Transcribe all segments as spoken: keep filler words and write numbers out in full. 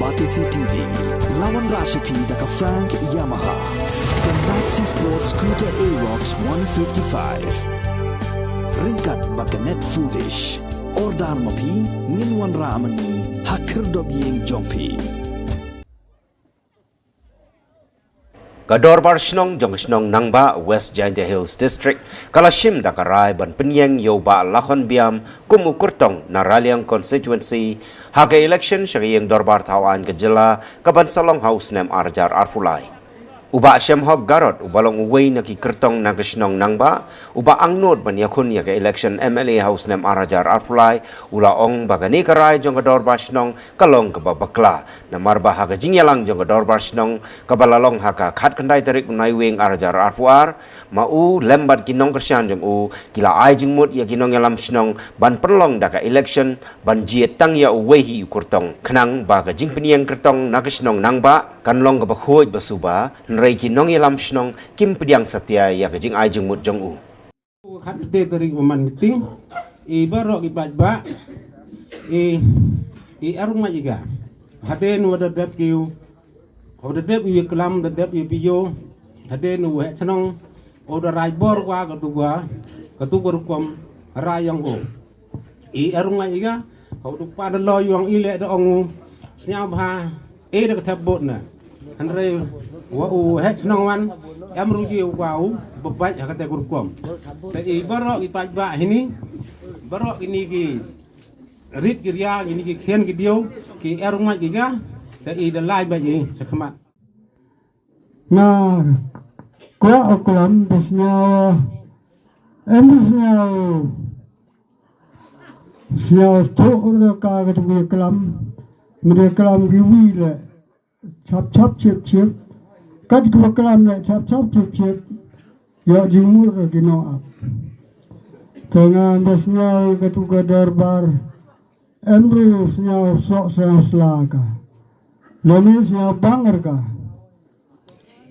Batesi T V, la wanrah sha phi da ka Frank Yamaha, ka Maxi Sport Scooter Aerox one fifty-five. Ryngkat bad ka Net Foodish. Order ma phi, ngin wanrah ma ngi ha khyrdop ïing jong phi. Ka Dorbar Shnong jong ka Shnong Nangbah, West Jaintia Hills District, ka la shim da ka rai ban pynïeng ïa u Bah Lakhon Biam kum u kyrtong na Raliang Constituency ha ka election sha ka ïing Dorbar Thaw Aiñ ka Jylla, ka ban sa long ha u snem ar hajar arphew lai. U Bah Shemhok Garod, uba long uwei na ki kyrtong na ka Shnong Nangbah, uba angnud ban ïakhun ïa ka election M L A ha u snem ar hajar arphew lai, u la ong ba kane ka rai jong ka Dorbar Shnong ka long kaba bakla. Namar ba ha ka jingïalang jong ka Dorbar Shnong kaba la long ha ka khatkhyndai tarik u Naiwieng ar hajar arphew ar, ma u lem bad ki nongkyrshan jong u ki la ai jingmut ïa ki nongïalam shnong ban pynlong da ka election ban jied tang ïa uwei hi u kyrtong, khnang ba ka jingpynïeng kyrtong na ka Shnong Nangbah kan long kaba khuid ba suba, hynrei ki nongïalam shnong kim pdiang satia ïa ka jingai jingmut jong u. Khatkhyndai tarik ba man meeting, i baroh ki paidbah, i, i arung ma iga. Hadien wa da dep ki u, wa da dep i klam, da dep i pio, hadien wa heh chnong, o da rai bor wa ka tu wa, ka tu ka rukom, rai yong o. I arung ma iga, ka tu pa da lo yong i le da ong u, sñiaw bha, e da ka thep bot na. Hynrei wa u heh chnong wan, em ruh ji u kwa u, ba bait ha kata ka rukom. Te i baroh i paidbah hini, baroh kini ki rit ki ria, kini ki khian ki diaw, ki er umait ki ga, te i da lai bait i, sa khmat. Na kwah u klam, ba sñiaw, em sñiaw, sñiaw tuh re ka ka tu ki klam, mede klam ki wi le. Chap chap chip chip. Kat ki ba klam le chap chap chip chip. Ïa jingmut re ki no ap. Te nga da sñiaw ka tu ka dorbar. Em ru sñiaw sok sñiaw sla ka. Lani sñiaw bang re ka.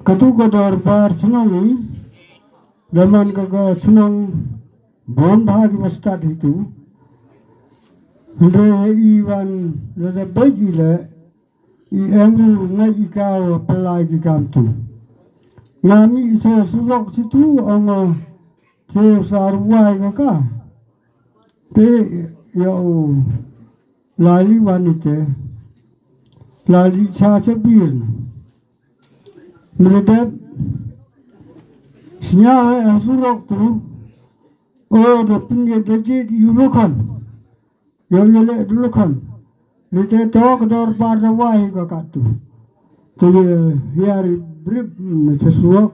Ka tu ka dorbar chnong i. Daman ka ka chnong bon bha ki ba stad hitu. Hynrei i wan lada bait i le. I em ru ngai i ka wa pynlai ki kam tu. Nga mi i sa surok situ ong o se sar wai ka ka. Te ya u lali wan i te. Lali cha cha bir. Mredep. Sñiaw ha surok tu. O da pynge da jit yu lokan. Yo yo le dulu kan. Lite to ka dorbar da wai ka katu. Te ye hiari brip me che suok.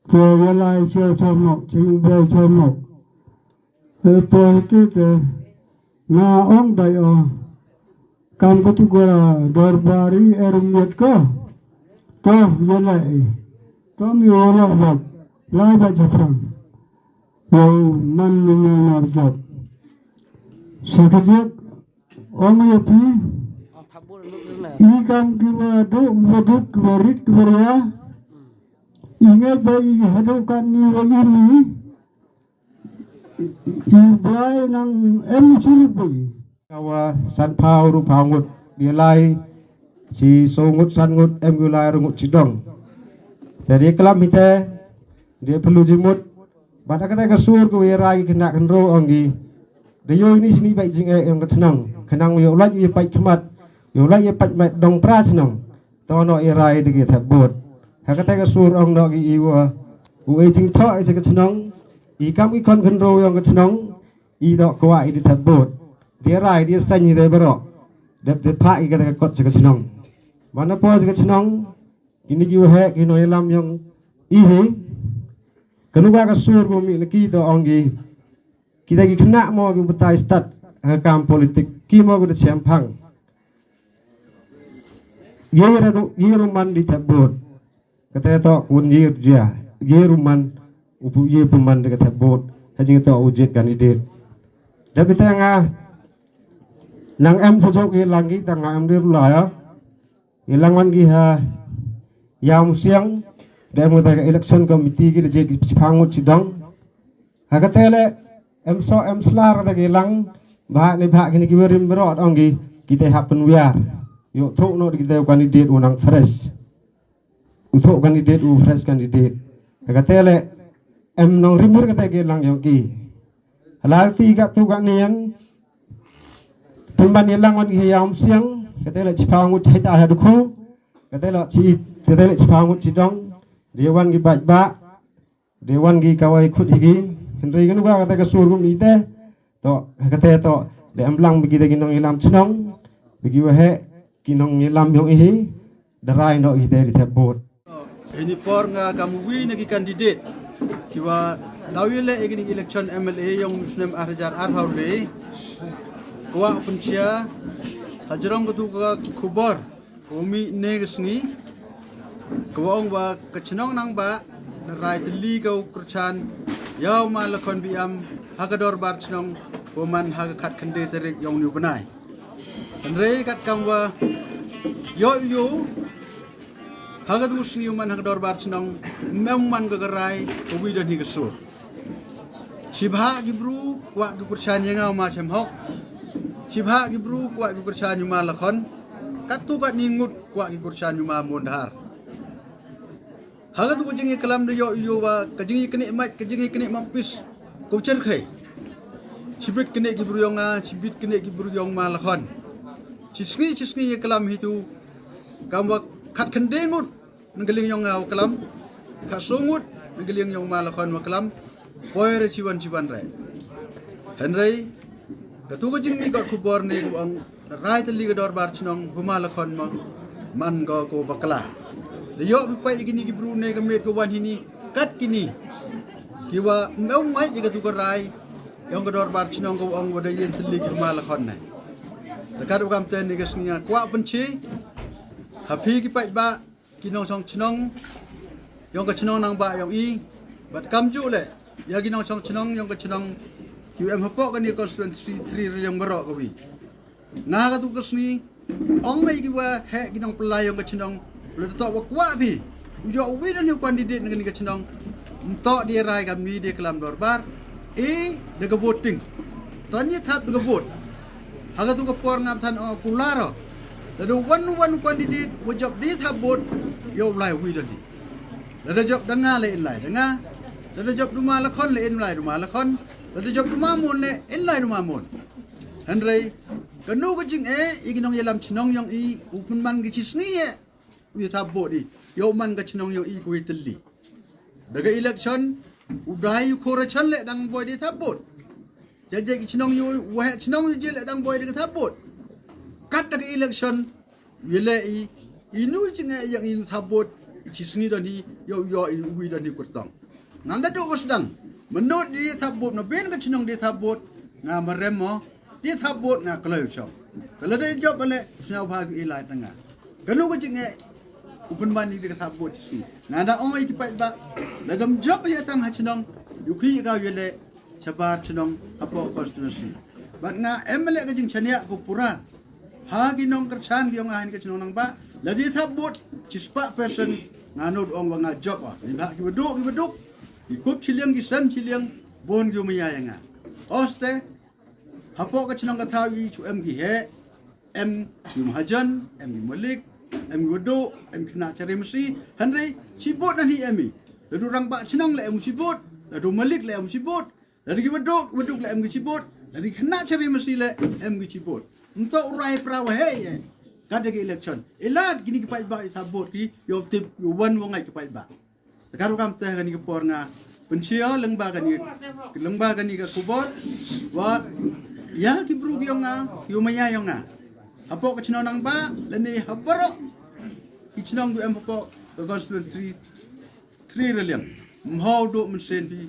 Te ye lai che chomok, che yu bo chomok. E po te te. Na ong dai o. Kam ka tu ka dorbari er miet ko. To ye lai. To mi wala bak. Lai ba japang. Yo man ni na na jap. Sa ka jek. Ong ïa phi, i kam ki wa duk, wa duk, ki wa rit, ki wa ria. I ngai ba i haduk kan ni wa i ni. I blai nang em suru ba i. Ka wa san phaw ru phaw ngut, di lai, si so ngut san ngut, em gu lai ru ngut si dong. Te di klam hi te, di perlu jimut, Bad ha kata ka sur ka wei rai ki khynnah khynroo ong ki. Da yoh ini sini bai jingeh ong ka chnong. Khnang yoh lait yoh pait khmat. Yoh lait yoh pait met dong pra chnong. To noh i rai da ki thep bot. Ha kata ka sur ong noh ki i wa. U ei jingthoh i ka chnong. I kam i khon khynroo ong ka chnong. I doh kwah i di thep bot. Di rai di sañ i de baroh. Dep di phah i kata ka kot ka chnong. Mana po ka chnong. Kini ki waheh ki nongïalam yong i hi. Kanu ka ka sur ko mi laki to ong ki. Kita ki khynnah mo ki batai stad ha kam politik ki mo ki da chemphang. Ye ra du ye ru man di thep bot. Kata to kun ye jia ye ru man upu ye pu man di ka thep bot. Ha jing to u jit kan i dit. Da bita nga nang em sa jok ye lang ki ta nga em di ru la ya. Ngi la wan ki ha ïa musiang da em ka election committee ki da je ki shiphew ngut shi dong. Ha kata le em so em sla da ki lang ba ne ba kini ki werim bro ong ki ki te hap pynwiar. ïoh thoh noh da kita u candidate u nang fresh. U thoh candidate u fresh candidate. Te kata le em nongrim hir kata ki lang yong ki. Halal ti ka tu ka nian. Pynban ïalang wan ki ïa um siang. Kata le chipha ngut chai ta ha dukhu. Kata le chi kata le chipha ngut chi dong. Dei wan ki baj ba. Dei wan ki kawai khut hi ki. Hynrei kanu ka kata ka sur kum ite. To kata to dei em lang bagi dei ki nongïalam chnong. Bagi waheh ki nongïalam yong i hi. Da rai noh kita ri thep vote. Ini por nga kam wi na ki candidate kiwa daw ïaleh ïa kini election M L A yong u snem ar hajar arphew le. Kwah pynshai hajrong katu ka khubor. Ka mih ne ka sngi ka wa ong wa ka chnong Nangbah da rai tylli ka u kyrchan ïa u ma Lakhon Biam ha ka dorbar chnong wa man ha ka khatkhyndai tarik yong u bnai. Hynrei katkam wa ïoh ïoh ha ka tu sngi u man ha ka dorbar chnong mem man ka ka rai ka wi da ni ka sur. Chibha ki bru kwah ki kyrchan ïa nga u ma Chem Hok. Chibha ki bru kwah ki kyrchan ïa u ma Lakhon. Katu kat ni ngut kwah ki kyrchan ïa u ma Mondhar. Ha katu ka jingïaklam da ïoh ïoh wa ka jingïaknieh mait ka jingïaknieh mapis. Ko cherkhei. Chibit knieh ki bru yong nga chibit knieh ki bru yong ma Lakhon. Chi sngi chi sngi ïaklam hitu kam wa khatkhyndai ngut na ka liang yong nga wa klam. Khatsaw ngut na ka liang yong ma Lakhon wa klam. Poi re chiwan chiwan re. Hynrei katu ka jingmih ka khubor ne ka ong rai tylli ka dorbar chnong u ma Lakhon ma man ka ko bakla. Da ïoh phi pait ïa kini ki bru ne ka met ka wan hini kat kini kiwa mem ngai ïa katu ka rai yong ka dorbar chnong ka ong wa da ïen tylli ki u ma Lakhon ne. Da kat u kam ten ne ka sngi nga kwah pynche ha phi ki pait ba ki nongchong chnong yong ka chnong Nangbah yong i bad kam ju le ïa ki nongchong chnong yong ka chnong ki em hapoh kani ka constituency three ri yong baroh ka wi. Nga katu ka sngi ong ngai ki wa heh ki nongpyllait yong ka chnong le to wa kwah phi u ïoh wi da ni u candidate na kani ka chnong. Mto di rai kam ni di klam dorbar e da ka voting. Tanya thap da ka vote. Ha katu ka por ngam than ong kular. Lada wan wan candidate wa jop di thap vote ïoh lai wi da ni. Lada jop da nga le in lai da nga. Lada jop du ma Lakhon le in lai du ma Lakhon. Lada jop du ma Mon le in lai du ma Mon. Hynrei kanu ka jing e i ki nongïalam chnong yong i u pynman ki chi sngi e. U ïa thap vote i ïoh man ka chnong yong i ko i tylli. Da ka election u dai u khora chan le dang boi di thap vote. Ja je ki chnong yu wa he chnong yu je le dang boi di thap vote. Kat da ka election yu le i inu i chinga yang inu thap vote i chi sngi da ni yu yu i wi da ni kurtong. Ngan da duk sdang. Menut di thap vote na ben ka chnong di thap vote nga marem mo. Di thap vote nga kloi u chong. Kala da job ale snya ba gu ilai tanga. Kanu ka jinge u pynban ni di ka thap vote chi sngi. Nga da ong i ki pait ba la dam job ya tang ha chnong. Yu ki ka yu le chabar chnong hapoh constituency. Bat nga M L A ka jingchania ko pura. Ha ki nong kerchan ki ong ha ni ka chnong nang ba la di thap vote chi spah percent nga nud ong wa nga job ah. Ni ba ki beduk ki beduk. Ki kup chiliang ki sem chiliang bon yu maya ya nga. Oste hapoh ka chnong ka thaw i chu em ki he em ki mahajan em ki malik em ki wadu em ki na chari masi. Hynrei chi bot na hi em i. Ladu rang ba chnong le em chi bot, ladu malik le em chi bot, ladu ki wadu wadu le em ki chi bot, ladu ki na chari masi le em ki chi bot. Mto urai pra wa he ye. Kada ki election ilad kini ki paid ba i tha bot ki yo tip yo wan wa ngai ki paid ba. Ka ruh kam te kani ka por nga pynshio lyngba kani lyngba kani ka khubor wa ya ki bru ki yong nga ki umaya yong nga hapoh ka chnong nang ba lane ha baroh ki chnong ki em hapoh ka constituency three Raliang. Mhau do mynsen phi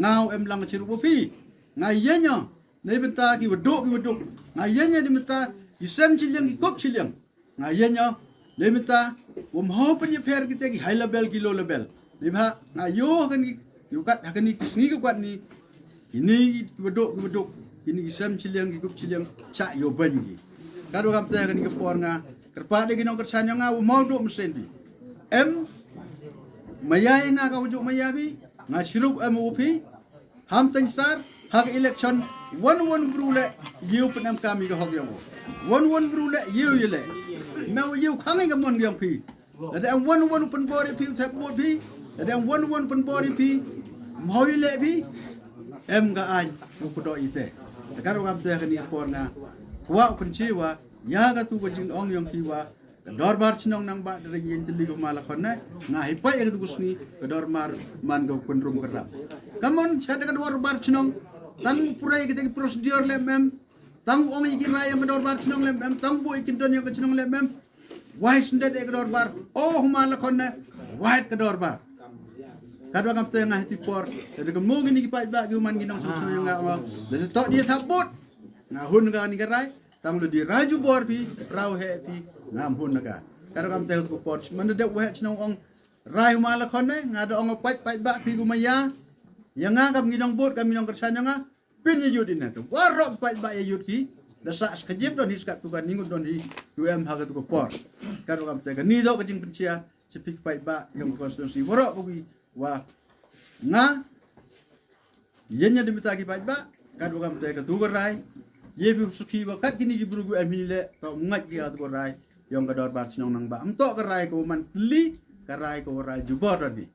ngau em lang chiru phi nga yenyo. Nei bynta ki waduk ki waduk nga yenyo di bynta ki sem chiliang ki kup chiliang. Nga yenyo nei bynta wam ho pynïapher kita ki high level ki low level. Nei bha nga yo hakan ki yukat hakan ki sngi ki kwat ni. Kini ki waduk ki waduk kini ki sem chiliang ki kup chiliang cha yo ban ki. Ka do kam te hakan ki por nga kerpa de ki nong kerchan nga wam ho duk mesen bi. Em maya nga ka wajuk maya bi nga chiruk em upi. Ham teng sar ha ka election wan wan bru le yu pen em kam i ka hok yong wan wan bru le yu yu le. Me u yu khang ing ka mon yong phi. Lada em wan wan u pynbor ïa phi u thep bud phi. Lada em wan wan u pynbor ïa phi. Mhoi le phi. Em ka ai u kudo ite. Ka ro kam te ka ni por nga. Wa u pynchi wa. Ya ka tu ka jing ong yong phi wa. Ka dorbar chnong nang ba da ring yen tili ko mala khon ne. Nga hi pai ka tu ko sni. Ka dorbar man ko kun rum ka rap. Ka mon cha ka dorbar chnong. Tang u pura ka te ki procedure le mem. Tang ong i ki rai yong ka dorbar chnong le mem. Tang bu i kin don yong ka chnong le mem. Wai sndet e ka dorbar. Oh, huma la khon ne. Wai ka dorbar. Kadwa kam te nga hiti por. Te ka mo gini ki paidbah ki uman ginong sang sang yong nga. Te to dia thabut. Nga hun ka ni ka rai. Tang lu di rai ju bor pi. Rau he pi. Ngam hun ka. Kadwa kam te ko por. Manda de wai chnong ong. Rai huma la khon ne. Nga da ong paid paidbah pi kuma ya. Ya nga kam ginong bot kam ginong kersan yong nga. Pin ya yut ina tu. Warok paidbah ya yut ki. Da sa skajip don hi skat tu kan ningut don hi. Tu em ha ka tu ko por. Kadwa kam te ka ni do ka jing pensia. Sepik paidbah yong ka konstituensi. Warok ko wi. Wa. Nga. Yen ya dimita ki paidbah. Kadwa kam te ka tu ka rai. Ye bi suki wa kat kini ki bru gu em hi le. Tau ngat ki ka tu ka rai. Yong ka dorbar chnong nang ba. Em to ka rai ko man tli. Ka rai ko rai jubor don hi.